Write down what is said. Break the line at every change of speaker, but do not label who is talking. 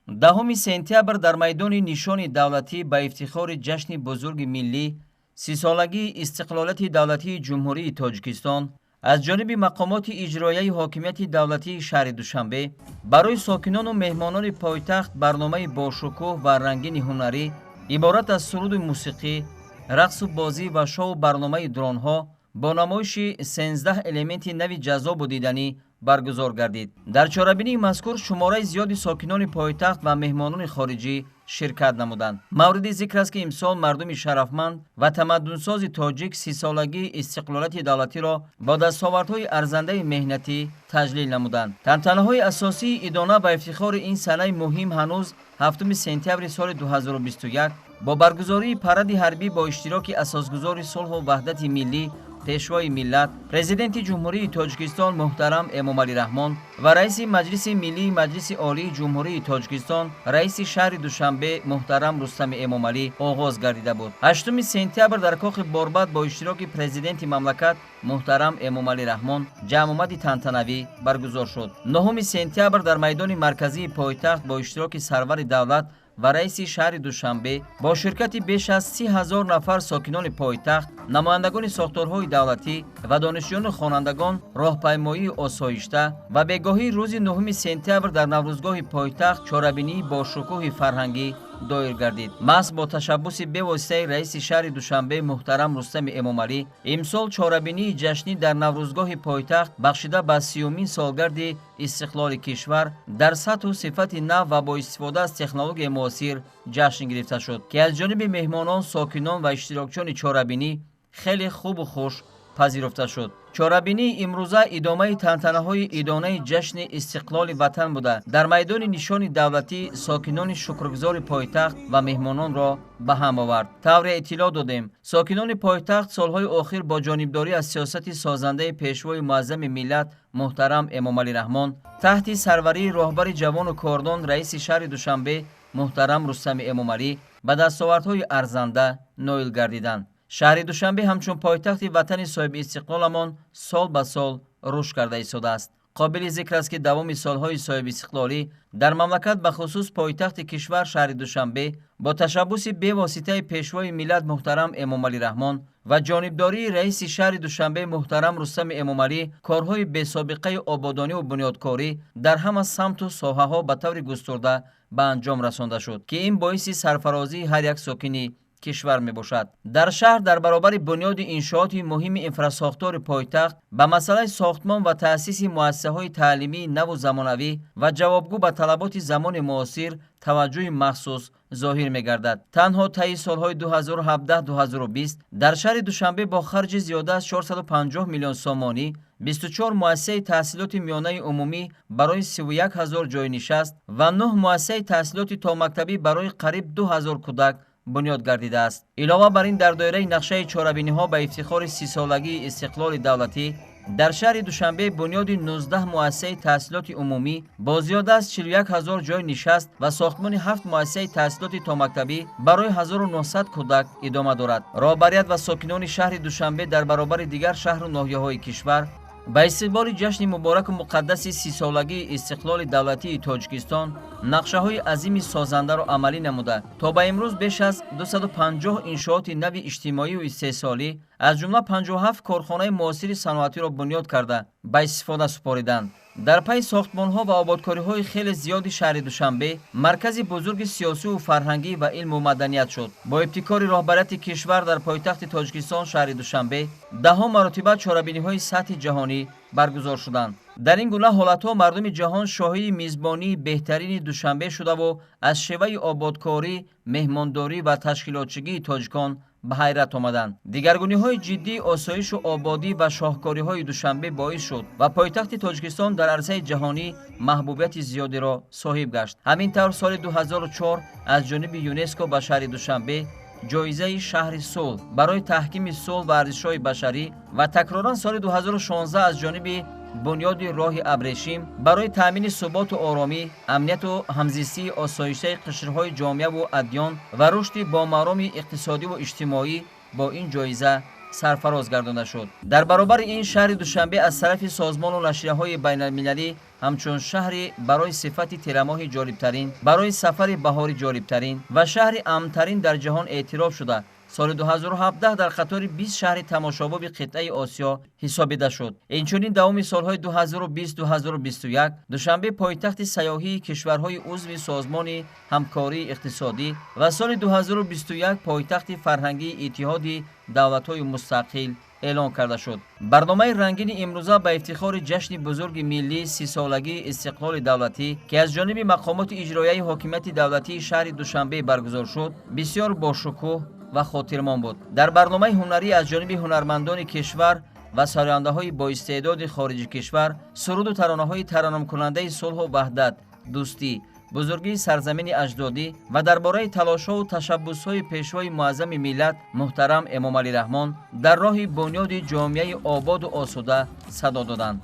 10 сентябр дар майдони Нишони давлатӣ ба ифтихори ҷашни бузурги миллӣ, 30-солагии истиқлолияти давлатии Ҷумҳурии Тоҷикистон, аз ҷониби мақомоти иҷроияи ҳокимияти давлатии шаҳри Душанбе барои сокинону меҳмонони пойтахт барномаи бошукӯҳ ва рангини ҳунарӣ, иборат аз суруду мусиқӣ, рақсу бозӣ ва шоу барномаи дронҳо бо намоиши 13 элементи нави ҷаззобу диданӣ баргузор гардид. Дар чорабинии мазкур шумораи зиёди сокинони пойтахт ва меҳмонони хориҷӣ ширкат намуданд. Мавриди зикр аст, ки имсол мардуми шарафманд ва тамаддунсози тоҷик 30-солагии истиқлолияти давлатиро бо дастовардҳои арзандаи меҳнатӣ таҷлил намуданд. Тантанаҳои асосии идона ба ифтихори ин санаи муҳим ҳанӯз 7 сентябри соли 2021 бо баргузории паради ҳарбӣ бо иштироки асосгузори сулҳу ваҳдати миллӣ, Пешвои миллат, Президенти Ҷумҳурии Тоҷикистон муҳтарам Эмомалӣ Раҳмон ва раиси Маҷлиси Миллии Маҷлиси Олии Ҷумҳурии Тоҷикистон, раиси шаҳри Душанбе муҳтарам Рустами Эмомалӣ оғоз гардида буд. 8 сентябр дар кохи Борбад бо иштироки президенти мамлакат муҳтарам Эмомалӣ Раҳмон ҷамъомади тантанавӣ баргузор шуд. 9 сентябр дар майдони марказии пойтахт бо иштироки сарвари давлат ва раиси шаҳри Душанбе бо ширкати беш аз 30 000 нафар сокинони пойтахт, намояндагони сохторҳои давлатӣ ва донишҷӯёну хонандагон роҳпаймоии осоишта ва бегоҳии рӯзи 9 сентябр дар Наврӯзгоҳи пойтахт чорабинии бошукӯҳи фарҳангӣ доир гардид. Маҳз бо ташаббуси бевоситаи раиси шаҳри Душанбе муҳтарам Рустами Эмомалӣ имсол чорабинии ҷашнӣ дар Наврӯзгоҳи пойтахт, бахшида ба 30-умин солгарди истиқлоли кишвар, дар сатҳу сифати нав ва бо истифода аз технологияи муосир ҷашн гирифта шуд, ки аз ҷониби меҳмонон, сокинон ва иштирокчиёни чорабинӣ хеле хубу хуш пазируфта шуд. Чорабинии имрӯза идомаи тантанаҳои идонаи ҷашни истиқлоли ватан буда, дар майдони Нишони давлатӣ сокинони шукргузори пойтахт ва меҳмононро ба ҳам овард. Тавре иттилоъ додем, сокинони пойтахт солҳои охир бо ҷонибдорӣ аз сиёсати созандаи Пешвои муаззами миллат муҳтарам Эмомалӣ Раҳмон, таҳти сарварии роҳбари ҷавону кордон, раиси шаҳри Душанбе муҳтарам Рустами Эмомалӣ ба дастовардҳои арзанда ноил гардиданд. Шаҳри Душанбе ҳамчун пойтахти ватани соҳибистиқлоламон сол ба сол рушд карда истодааст. Қобили зикр аст, ки давоми солҳои соҳибистиқлолӣ дар мамлакат, бахусус пойтахти кишвар шаҳри Душанбе, бо ташаббуси бевоситаи Пешвои миллат муҳтарам Эмомалӣ Раҳмон ва ҷонибдории раиси шаҳри Душанбе муҳтарам Рустами Эмомалӣ корҳои бесобиқаи ободониву бунёдкорӣ дар ҳама самту соҳаҳо ба таври густурда ба анҷом расонда шуд, ки ин боиси сарфарозии ҳар як сокини кишвар мебошад. Дар шаҳр дар баробари бунёди иншооти муҳими инфрасохтори пойтахт ба масъалаи сохтмон ва таъсиси муассисаҳои таълимии наву замонавӣ ва ҷавобгӯ ба талаботи замони муосир таваҷҷӯҳи махсус зоҳир мегардад. Танҳо таи солҳои 2017-2020 дар шаҳри Душанбе бо харҷи зиёда аз 450 миллион сомонӣ 24 муассисаи таҳсилоти миёнаи умумӣ барои 31 ҳазор ҷойнишаст ва 9 муассисаи таҳсилоти томактабӣ барои қариб 2 ҳазор кӯдак бунёд гардидааст. Илова бар ин, дар доираи нақшаи чорабиниҳо ба ифтихори 30-солагии истиқлоли давлатӣ дар шаҳри Душанбе бунёди 19 муассисаи таҳсилоти умумӣ бо зиёда аз 41 ҳазор ҷой нишаст ва сохтмони ҳафт муассисаи таҳсилоти томактабӣ барои 1900 кӯдак идома дорад. Роҳбарият ва сокинони шаҳри Душанбе дар баробари дигар шаҳру ноҳияҳои кишвар ба истиқболи ҷашни мубораку муқаддаси 30-солагии истиқлоли давлатии Тоҷикистон нақшаҳои азими созандаро амалӣ намуда, то ба имрӯз беш аз 250 иншооти нави иҷтимоию истеҳсолӣ, аз ҷумла 57 корхонаи муосири саноатиро бунёд карда, ба истифода супориданд. Дар пайи сохтмонҳо ва ободкориҳои хеле зиёди шаҳри Душанбе маркази бузурги сиёсиву фарҳангӣ ва илму маданият шуд. Бо ибтикори роҳбарияти кишвар дар пойтахти Тоҷикистон шаҳри Душанбе даҳо маротиба чорабиниҳои сатҳи ҷаҳонӣ баргузор шуданд. Дар ин гуна ҳолатҳо мардуми ҷаҳон шоҳиди мизбонии беҳтарини Душанбе шудаву аз шеваи ободкорӣ, меҳмондорӣ ва ташкилотчигии тоҷикон ба ҳайрат омаданд. Дигаргуниҳои ҷиддии осоишу ободӣ ва шоҳкориҳои Душанбе боис шуд ва пойтахти Тоҷикистон дар арсаи ҷаҳонӣ маҳбубияти зиёдеро соҳиб гашт. Ҳамин тавр, соли 2004 аз ҷониби ЮНЕСКО ба шаҳри Душанбе ҷоизаи шаҳри сулҳ барои таҳкими сулҳ ва арзишҳои башарӣ ва такроран соли 2016 аз ҷониби Бунёди роҳи абрешим барои таъмини суботу оромӣ, амнияту ҳамзистии осоиштаи қишрҳои ҷомеаву адён ва рушди бомароми иқтисодиву иҷтимоӣ бо ин ҷоиза сарфароз гардонда шуд. Дар баробари ин шаҳри Душанбе аз тарафи созмону нашрияҳои байналмилалӣ ҳамчун шаҳри барои сифати тирамоҳи ҷолибтарин, барои сафари баҳори ҷолибтарин ва шаҳри амнтарин дар ҷаҳон эътироф шуда, соли 2017 дар қатори 20 шаҳри тамошобоби қитъаи Осиё ҳисобида шуд. Инчунин давоми солҳои 2020-2021 Душанбе пойтахти сайёҳии кишварҳои узви Созмони ҳамкории иқтисодӣ ва соли 2021 пойтахти фарҳангии Иттиҳоди давлатҳои мустақил эълон карда шуд. Барномаи рангини имрӯза ба ифтихори ҷашни бузурги миллӣ 30-солагии истиқлоли давлатӣ, ки аз ҷониби мақомоти иҷроияи ҳокимияти давлатии шаҳри Душанбе баргузор шуд, бисёр бошукӯҳ ва хотирмон буд. Дар барномаи ҳунарӣ аз ҷониби ҳунармандони кишвар ва сарояндаҳои боистеъдоди хориҷи кишвар суруду таронаҳои тараннумкунандаи сулҳу ваҳдат, дӯстӣ, бузургии сарзамини аҷдодӣ ва дар бораи талошҳову ташаббусҳои пешвои муаззами миллат муҳтарам Эмомалӣ Раҳмон дар роҳи бунёди ҷомеаи ободу осуда садо доданд.